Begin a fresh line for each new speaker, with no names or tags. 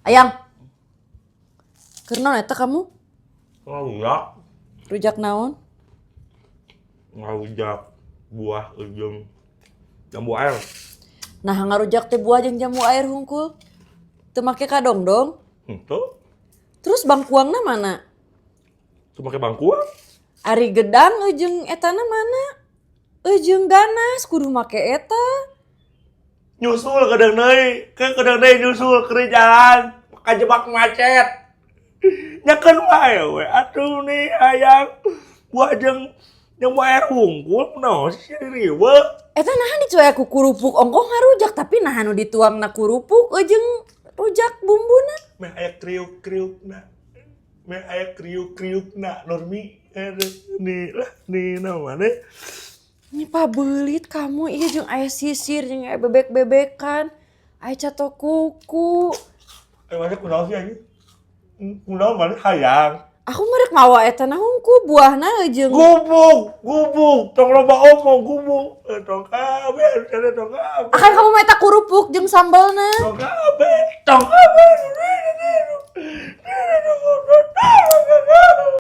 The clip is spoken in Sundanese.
Ayang. Keur naon eta kamu?
Ngarujak.
Rujak naon?
Ngarujak buah jeung jambu air.
Nah, ngarujak teh buah jeung jambu air hungkul. Teu make kadongdong.
Henteu.
Terus bangkuangna mana?
Teu make bangkuang.
Ari gedang jeung etana mana? Jeung ganas kudu make eta.
Nyusul gedang deui, ke gedang deui nyusul ke jalan, kajebak macet. Nyakeun wae we atuh nih hayang buah jeung jambu air hungkul, naon sih riweuh.
Eta naha dicuek ku kerupuk ongkoh ngarujak, tapi naha nu dituangna kerupuk jeung rujak bumbuna?
Meh aya kriuk-kriukna. Meh aya kriuk-kriukna Nurmi. Aduh, nih lah nih namanya.
Ini pabelit kamu, iya, jeung aya sisir jeung aya bebek-bebekan. Aya catok kuku.
Eh, mana kunaon sih anjing? Kunaon mana hayang?
Aku merek mawa eta na hungkul buahna jeung
Gubuk, gubuk, tong loba omong gubuk. Eh, tong kabeh, tong kabeh.
Akan kamu mah eta kerupuk jeung sambalna.
Tong kabeh, tong kabeh.